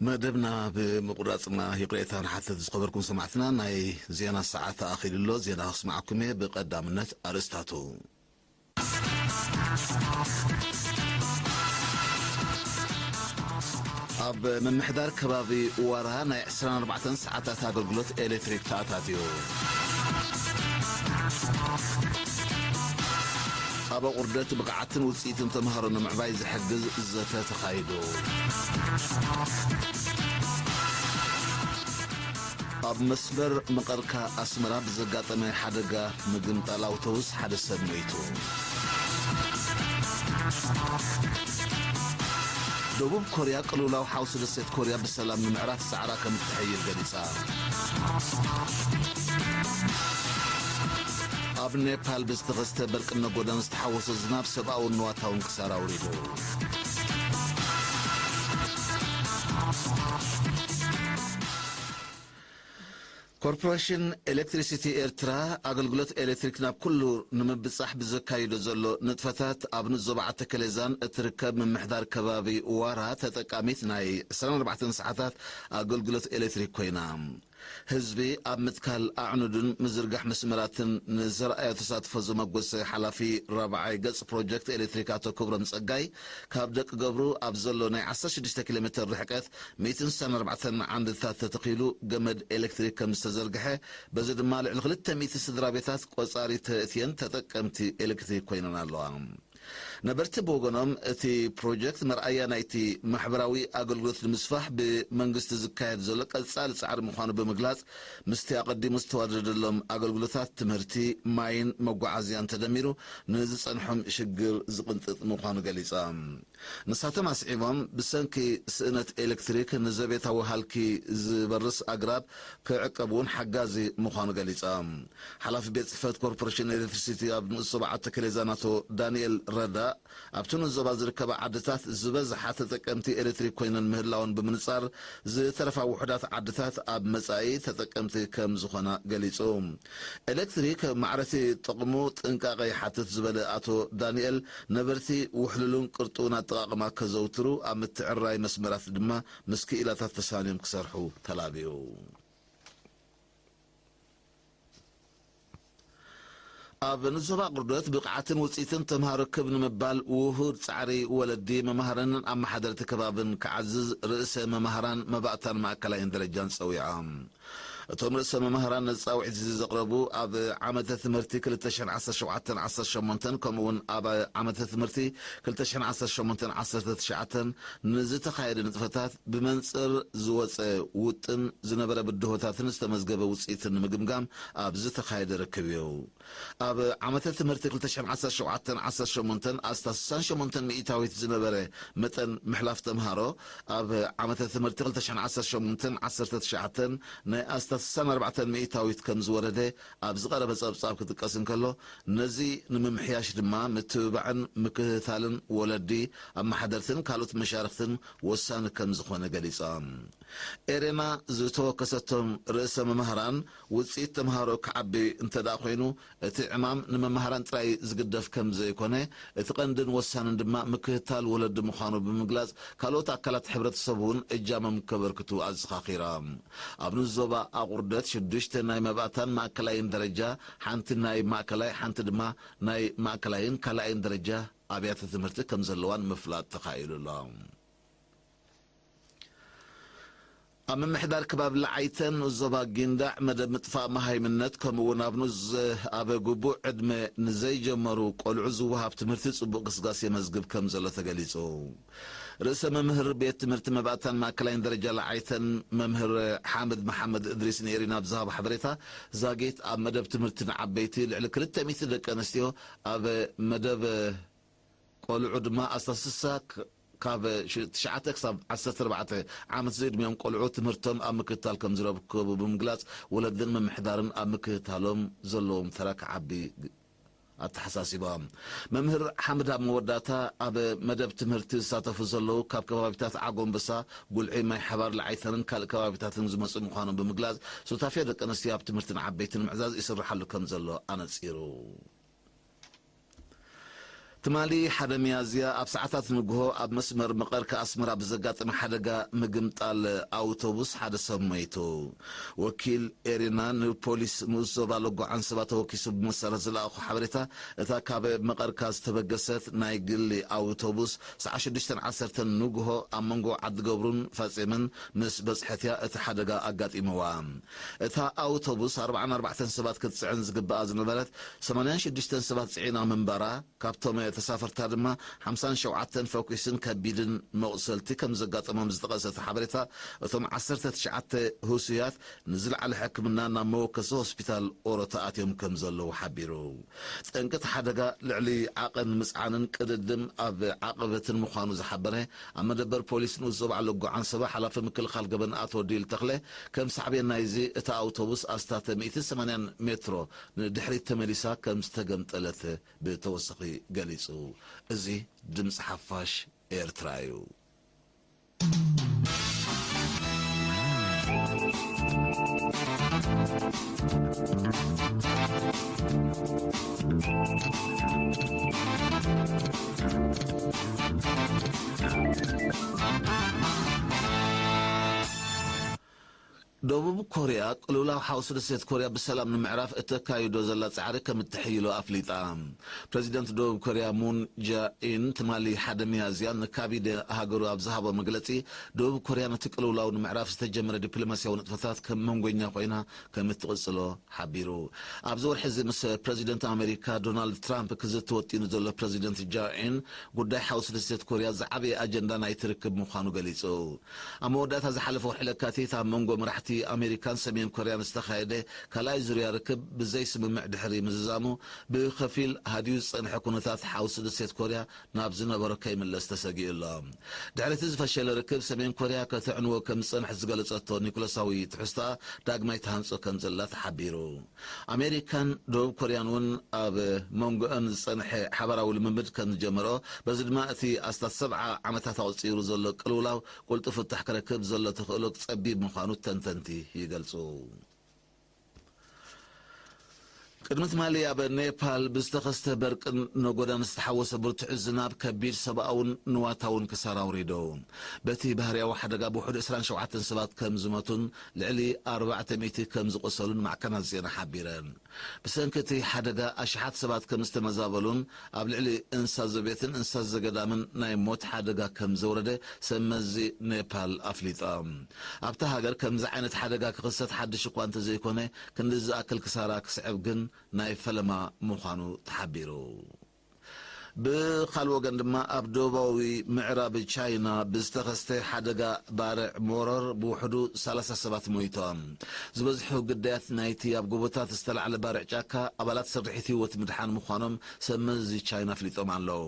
መደብና ብምቑራጽና ይቕሬታ ንሓትት። ዝኸበርኩም ሰማዕትና፣ ናይ ዜና ሰዓት ተኣኺሉ ኣሎ። ዜና ክስማዓኩም እየ። ብቐዳምነት ኣርእስታቱ። ኣብ ምምሕዳር ከባቢ ዋራ ናይ ዕስራን ኣርባዕተን ሰዓታት ኣገልግሎት ኤሌክትሪክ ተኣታትዩ። ኣብ ኣቑርደት ብቕዓትን ውጽኢትን ተምሃሮ ንምዕባይ ዝሕግዝ ዘተ ተኻይዱ። ኣብ መስመር መቐርካ ኣስመራ ብዘጋጠመ ሓደጋ ምግምጣል ኣውቶቡስ ሓደ ሰብ ሞይቱ። ደቡብ ኮርያ ቅልውላው ሓውሲ ደሴት ኮርያ ብሰላም ንምዕራፍ ጻዕራ ከም እትሕይል ገሊጻ። ኣብ ኔፓል ብዝተኸስተ በርቂ ነጎዳን ዝተሓወሶ ዝናብ ሰብኣውን ንዋታውን ክሳራ ኣውሪዱ። ኮርፖሬሽን ኤሌክትሪሲቲ ኤርትራ ኣገልግሎት ኤሌክትሪክ ናብ ኩሉ ንምብጻሕ ብዘካይዶ ዘሎ ንጥፈታት ኣብ ንዞባ ዓተከሌዛን እትርከብ ምምሕዳር ከባቢ ዋራ ተጠቃሚት ናይ ዕስራን ኣርባዕተን ሰዓታት ኣገልግሎት ኤሌክትሪክ ኮይና። ህዝቢ ኣብ ምትካል ኣዕኑድን ምዝርጋሕ መስመራትን ንዘርኣዮ ተሳትፎ ዘመጎሰ ሓላፊ ራብዓይ ገጽ ፕሮጀክት ኤሌክትሪክ ኣቶ ክብሮም ጸጋይ፣ ካብ ደቂ ገብሩ ኣብ ዘሎ ናይ ዓሰርተ ሽዱሽተ ኪሎ ሜትር ርሕቀት ሚእትን ስሳን ኣርባዕተን ዓንድታት ተተኺሉ ገመድ ኤሌክትሪክ ከም ዝተዘርግሐ፣ በዚ ድማ ልዕሊ ክልተ ሚእቲ ስድራ ቤታት ቆጻሪ ተእትየን ተጠቀምቲ ኤሌክትሪክ ኮይነን ኣለዋ። ነበርቲ ብወገኖም፣ እቲ ፕሮጀክት መርኣያ ናይቲ ማሕበራዊ ኣገልግሎት ንምስፋሕ ብመንግስቲ ዝካየድ ዘሎ ቀጻሊ ጻዕሪ ምዃኑ ብምግላጽ፣ ምስቲ ኣቐዲሙ ዝተዋደደሎም ኣገልግሎታት ትምህርቲ፣ ማይን መጓዓዝያን ተደሚሩ ንዝጸንሖም ሽግር ዝቕንጥጥ ምዃኑ ገሊጻ። ንሳቶም ኣስዒቦም፣ ብሰንኪ ስእነት ኤሌክትሪክ ንዘቤታዊ ሃልኪ ዝበርስ ኣግራብ ክዕቀብ እውን ሓጋዚ ምዃኑ ገሊጻ። ሓላፊ ቤት ጽሕፈት ኮርፖሬሽን ኤሌክትሪሲቲ ኣብ ንኡስ ዞባ ዓዲ ተከሌዛን ኣቶ ዳንኤል ረዳእ፣ ኣብቲ ንኡስ ዞባ ዝርከባ ዓድታት ዝበዝሓ ተጠቀምቲ ኤሌክትሪክ ኮይነን ምህላወን ብምንጻር፣ ዝተረፋ ውሑዳት ዓድታት ኣብ መጻኢ ተጠቀምቲ ከም ዝኾና ገሊጹ። ኤሌክትሪክ ማዕረቲ ጥቕሙ ጥንቃቐ ይሓትት ዝበለ ኣቶ ዳንኤል፣ ነበርቲ ውሕሉልን ቅርጡውን ኣጠቓቕማ ከዘውትሩ፣ ኣብ ምትዕርራይ መስመራት ድማ ምስ ክኢላታት ተሳንዮም ክሰርሑ ተላብዩ። ኣብ ንዞባ ኣቑርደት ብቕዓትን ውጽኢትን ተምሃሮ ክብ ንምባል ውሁድ ጻዕሪ ወለዲ፣ መማህራንን ኣመሓደርቲ ከባብን ክዓዝዝ ርእሰ መማህራን መባእታን ማእከላይን ደረጃን ጸዊዖም። እቶም ርእሰ መማህራን ነዚ ጻውዒት እዚ ዘቕረቡ ኣብ ዓመተ ትምህርቲ ክልተ ሽሕን ዓሰርተ ሸውዓተን ዓሰርተ ሸሞንተን ከምኡ እውን ኣብ ዓመተ ትምህርቲ ክልተ ሽሕን ዓሰርተ ሸሞንተን ዓሰርተ ትሽዓተን ንዝተኻየደ ንጥፈታት ብመንጽር ዝወጸ ውጥን ዝነበረ ብድሆታትን ዝተመዝገበ ውጽኢትን ንምግምጋም ኣብ ዝተኻየደ ርክብ እዩ። ኣብ ዓመተ ትምህርቲ ክልተ ሽሕን ዓሰርተ ሸውዓተን ዓሰርተ ሸሞንተን ኣስታት ስሳን ሸሞንተን ሚእታዊት ዝነበረ መጠን ምሕላፍ ተምሃሮ፣ ኣብ ዓመተ ትምህርቲ ክልተ ሽሕን ዓሰርተ ሸሞንተን ዓሰርተ ትሽዓተን ናይ ኣስታት ስሳን ኣርባዕተን ሚእታዊት ከም ዝወረደ ኣብ ዝቐረበ ጸብጻብ ክጥቀስ እንከሎ፣ ነዚ ንምምሕያሽ ድማ ምትብባዕን ምክትታልን ወለዲ፣ ኣመሓደርትን ካልኦት መሻርኽትን ወሳኒ ከም ዝኾነ ገሊጾም። ኤሬና ዝተወከሰቶም ርእሰ መምህራን፣ ውጽኢት ተምሃሮ ክዓቢ እንተ ደኣ ኮይኑ፣ እቲ ዕማም ንመምህራን ጥራይ ዝግደፍ ከም ዘይኮነ፣ እቲ ቀንድን ወሳንን ድማ ምክትታል ወለዲ ምዃኑ ብምግላጽ፣ ካልኦት ኣካላት ሕብረተሰብ እውን እጃሞም ከበርክቱ ኣዘኻኺሮም። ኣብ ንዞባ ኣቑርደት ሽዱሽተ ናይ መባእታን ማእከላይን ደረጃ፣ ሓንቲ ናይ ማእከላይ፣ ሓንቲ ድማ ናይ ማእከላይን ካልኣይን ደረጃ ኣብያተ ትምህርቲ ከም ዘለዋን ምፍላጥ ተኻኢሉ ኣሎ። ኣብ ምምሕዳር ከባቢ ለዓይተን ዞባ ጊንዳዕ መደብ ምጥፋእ መሃይምነት፣ ከምኡ እውን ኣብ ንኡስ ኣብ ግቡእ ዕድመ ንዘይጀመሩ ቆልዑ ዝወሃብ ትምህርቲ ጽቡቕ ግስጋስ የመዝግብ ከም ዘሎ ተገሊጹ። ርእሰ መምህር ቤት ትምህርቲ መባእታን ማእከላይን ደረጃ ለዓይተን መምህር ሓምድ መሓመድ እድሪስ ንኤሪና ኣብ ዝሃቦ ሓበሬታ፣ ዛጊት ኣብ መደብ ትምህርቲ ንዓበይቲ ልዕሊ ክልተ ሚእቲ ደቂ ኣንስትዮ፣ ኣብ መደብ ቆልዑ ድማ ኣስታት ስሳ ክ-፣ ካብ ሽ-፣ ትሽዓተ ክሳብ ዓሰርተ ኣርባዕተ ዓመት ዝዕድሚኦም ቆልዑ ትምህርቶም ኣብ ምክትታል ከም ዝረከቡ ብምግላጽ፣ ወለድን ምምሕዳርን ኣብ ምክትታሎም ዘለዎም ተራ ክዓቢ ኣተሓሳሲቦም። መምህር ሓምድ ኣብ መወዳእታ፣ ኣብ መደብ ትምህርቲ ዝሳተፉ ዘለዉ ካብ ከባቢታት ዓጎንበሳ፣ ጉልዒ፣ ማይ ሓባር፣ ለዓይተንን ካልእ ከባቢታትን ዝመጹ ምዃኖም ብምግላጽ፣ ሱታፌ ደቂ ኣንስትዮ ኣብ ትምህርቲ ንዓበይቲ ንምዕዛዝ ይስርሓሉ ከም ዘሎ ኣነጺሩ። ትማሊ ሓደ ሚያዝያ ኣብ ሰዓታት ንግሆ ኣብ መስመር መቐር ከኣስመራ ብዘጋጠመ ሓደጋ ምግምጣል ኣውቶቡስ ሓደ ሰብ ሞይቱ። ወኪል ኤሪና ንፖሊስ ንኡስ ዞባ ለጎዓን ሰባ ተወኪሱ ብመሰረት ዝለኣኾ ሓበሬታ፣ እታ ካብ መቐርካ ዝተበገሰት ናይ ግሊ ኣውቶቡስ ሰዓት ሽዱሽተን ዓሰርተን ንግሆ ኣብ መንጎ ዓድገብሩን ፋጼምን ምስ በጽሐትያ እቲ ሓደጋ ኣጋጢምዋ። እታ ኣውቶቡስ ኣርባዓን ኣርባዕተን ሰባት ክትጽዕን ዝግብኣ ዝነበረት ሰማንያን ሽዱሽተን ሰባት ጽዒና ምንባራ፣ ካብቶም ተሳፈርታ ድማ ሓምሳን ሸውዓተን ፈኲስን ከቢድን መቑሰልቲ ከም ዘጋጠሞም ዝጠቐሰ እቲ ሓበሬታ፣ እቶም ዓሰርተ ትሽዓተ ህሱያት ንዝለዓለ ሕክምና ናብ መወከሲ ሆስፒታል ኦሮ ተኣትዮም ከም ዘለዉ ሓቢሩ። ጠንቂ እቲ ሓደጋ ልዕሊ ዓቐን ምጽዓንን ቅድድም ኣብ ዓቐበትን ምዃኑ ዝሓበረ ኣብ መደበር ፖሊስ ንኡስ ዞባ ለጎዓን ሰባ ሓላፊ ምክልኻል ገበን ኣቶ ዲል ተኽለ፣ ከም ሳዕቤን ናይዚ እታ ኣውቶቡስ ኣስታት ሚእትን ሰማንያን ሜትሮ ንድሕሪት ተመሊሳ ከም ዝተገምጠለት ብተወሳኺ ገሊጹ። እዚ ድምጺ ሓፋሽ ኤርትራ እዩ። ደቡብ ኮርያ ቅልውላው ሓውሲ ደሴት ኮርያ ብሰላም ንምዕራፍ እተካይዶ ዘላ ጻዕሪ ከም እትሕይሎ ኣፍሊጣ። ፕረዚደንት ደቡብ ኮርያ ሙን ጃኢን ትማሊ ሓደ ሚያዝያ ንካቢነ ሃገሩ ኣብ ዝሃቦ መግለጺ፣ ደቡብ ኮርያ ነቲ ቅልውላው ንምዕራፍ ዝተጀመረ ዲፕሎማስያዊ ንጥፈታት ከም መንጎኛ ኮይና ከም እትቕጽሎ ሓቢሩ። ኣብዚ ወርሒ እዚ ምስ ፕረዚደንት ኣሜሪካ ዶናልድ ትራምፕ ክዝቲ ወጢኑ ዘሎ ፕረዚደንት ጃኢን፣ ጉዳይ ሓውሲ ደሴት ኮርያ ዝዓበየ ኣጀንዳ ናይቲ ርክብ ምዃኑ ገሊጹ። ኣብ መወዳእታ ዝሓለፈ ወርሒ ለካቲት ኣብ መንጎ መራሕቲ ኣሜሪካን ሰሜን ኮርያን ዝተኻየደ ካልኣይ ዙርያ ርክብ ብዘይ ስምምዕ ድሕሪ ምዝዛሙ፣ ብኸፊል ሃድዩ ዝጸንሐ ኩነታት ሓውሲ ደሴት ኮርያ ናብ ዝነበሮ ከይምለስ ተሰጊኡ ኣሎ። ድሕሪ እቲ ዝፈሸለ ርክብ፣ ሰሜን ኮርያ ከተዕንዎ ከም ዝጸንሐት ዝገለጸቶ ኒኩለሳዊ ትሕዝቶኣ ዳግማይ ተሃንጾ ከም ዘላ ተሓቢሩ። ኣሜሪካን ደቡብ ኮርያን እውን ኣብ መንጎአን ዝጸንሐ ሓባራዊ ልምምድ ከም ዝጀመርኦ፣ በዚ ድማ እቲ ኣስታት ሰብዓ ዓመታት ኣቑጺሩ ዘሎ ቅልውላው ቅልጡፍ ፍታሕ ክረክብ ዘሎ ተኽእሎ ጸቢብ ምዃኑ ተንተንቲ ይገልጹ። ቅድሚ ትማሊ ኣብ ኔፓል ብዝተኸስተ በርቅን ነጎዳን ዝተሓወሰ ብርቱዕ ዝናብ ከቢድ ሰብኣውን ንዋታውን ክሳራ ኣውሪዱ። በቲ ባህርያዊ ሓደጋ ብውሕዱ ዕስራን ሸውዓተን ሰባት ከም ዝሞቱን ልዕሊ ኣርባዕተ ሚእቲ ከም ዝቖሰሉን ማዕከናት ዜና ሓቢረን። ብሰንኪ እቲ ሓደጋ ኣሽሓት ሰባት ከም ዝተመዛበሉን ኣብ ልዕሊ እንስሳ ዘቤትን እንስሳ ዘገዳምን ናይ ሞት ሓደጋ ከም ዘውረደ ሰብ መዚ ኔፓል ኣፍሊጦም። ኣብታ ሃገር ከምዚ ዓይነት ሓደጋ ክኽሰት ሓድሽ እኳ እንተዘይኮነ፣ ክንዲ ዝኣክል ክሳራ ክስዕብ ግን ናይ ፈለማ ምዃኑ ተሓቢሩ። ብኻልእ ወገን ድማ፣ ኣብ ደቡባዊ ምዕራብ ቻይና ብዝተኸስተ ሓደጋ ባርዕ ሞሮር ብውሕዱ ሰላሳ ሰባት ሞይቶም። ዝበዝሑ ግዳያት ናይቲ ኣብ ጎቦታት ዝተላዕለ ባርዕ ጫካ ኣባላት ስርሒት ህይወት ምድሓን ምዃኖም ሰብ መዚ ቻይና ኣፍሊጦም ኣለዉ።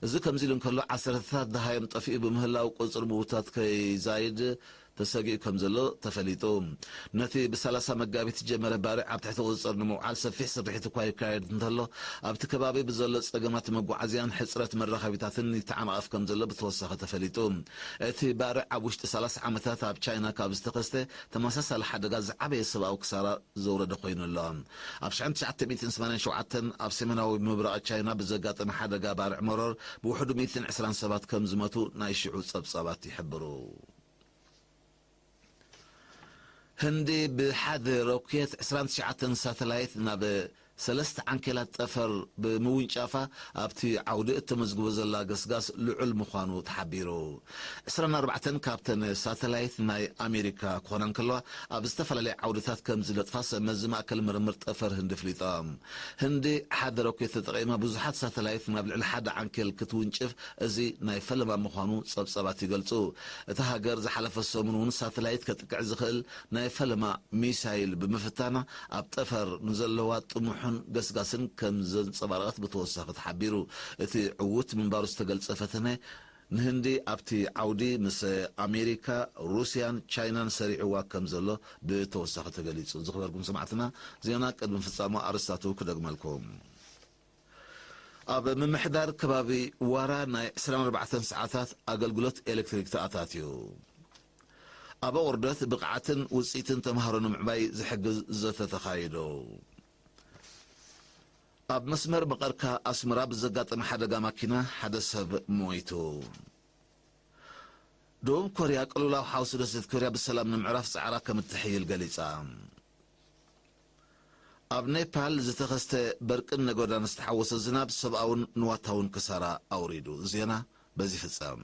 እዚ ከምዚ ኢሉ እንከሎ፣ ዓሰርተታት ደሃዮም ጠፊኡ ብምህላው፣ ቁጽሪ ምዉታት ከይዛይድ ተሰጊኡ ከም ዘሎ ተፈሊጡ። ነቲ ብሰላሳ መጋቢት ዝጀመረ ባርዕ ኣብ ትሕቲ ቁጽጽር ንምውዓል ሰፊሕ ስርሒት እኳ ይካየድ እንተሎ፣ ኣብቲ ከባቢ ብዘሎ ጸገማት መጓዓዝያን ሕጽረት መራኸቢታትን ይተዓናቐፍ ከም ዘሎ ብተወሳኺ ተፈሊጡ። እቲ ባርዕ ኣብ ውሽጢ ሰላሳ ዓመታት ኣብ ቻይና ካብ ዝተኸስተ ተመሳሳሊ ሓደጋ ዝዓበየ ሰብኣዊ ክሳራ ዘውረደ ኮይኑ ኣሎ። ኣብ ሽሕን ትሽዓተ ሚእትን ሰማንያን ሸውዓተን ኣብ ሰሜናዊ ምብራቕ ቻይና ብዘጋጠመ ሓደጋ ባርዕ መሮር ብውሕዱ ሚእትን ዕስራን ሰባት ከም ዝሞቱ ናይ ሽዑ ጸብጻባት ይሕብሩ። ህንዲ ብሓደ ሮኬት ዕስራን ትሽዓተን ሳተላይት ናብ ሰለስተ ዓንኬላት ጠፈር ብምውንጫፋ፣ ኣብቲ ዓውዲ እተመዝግቦ ዘላ ገስጋስ ልዑል ምዃኑ ተሓቢሩ። ዕስራን ኣርባዕተን ካብተን ሳተላይት ናይ ኣሜሪካ ክኾና እንከለዋ፣ ኣብ ዝተፈላለየ ዓውድታት ከም ዝነጥፋ ሰብ መዚ ማእከል ምርምር ጠፈር ህንዲ ኣፍሊጦም። ህንዲ ሓደ ሮኬት ተጠቒማ ብዙሓት ሳተላይት ናብ ልዕሊ ሓደ ዓንኬል ክትውንጭፍ፣ እዚ ናይ ፈለማ ምዃኑ ጸብጻባት ይገልጹ። እታ ሃገር ዝሓለፈ ሰሙን እውን ሳተላይት ከጥቅዕ ዝኽእል ናይ ፈለማ ሚሳይል ብምፍታና፣ ኣብ ጠፈር ንዘለዋ ጥሙሕን ገስጋስን ከም ዘንጸባረቐት ብተወሳኺ ተሓቢሩ። እቲ ዕዉት ምንባሩ ዝተገልጸ ፈተነ፣ ንህንዲ ኣብቲ ዓውዲ ምስ ኣሜሪካ፣ ሩስያን ቻይናን ሰሪዕዋ ከም ዘሎ ብተወሳኺ ተገሊጹ። ዝኽበርኩም ሰማዕትና፣ ዜና ቅድሚ ፍጻሙ ኣርእስታቱ ክደግመልኩም። ኣብ ምምሕዳር ከባቢ ዋራ ናይ ዕስራን ኣርባዕተን ሰዓታት ኣገልግሎት ኤሌክትሪክ ተኣታትዩ። ኣብ ኣቑርደት ብቕዓትን ውጽኢትን ተምሃሮ ንምዕባይ ዝሕግዝ ዘተ ተኻይዱ። ኣብ መስመር መቐርካ ኣስመራ ብዘጋጠመ ሓደጋ ማኪና ሓደ ሰብ ሞይቱ። ደቡብ ኮርያ ቅልውላው ሓውሲ ደሴት ኮርያ ብሰላም ንምዕራፍ ጻዕራ ከም እትሕይል ገሊጻ። ኣብ ኔፓል ዝተኸስተ በርቅን ነጎዳን ዝተሓወሰ ዝናብ ሰብኣውን ንዋታውን ክሳራ ኣውሪዱ። ዜና በዚ ፍጸም።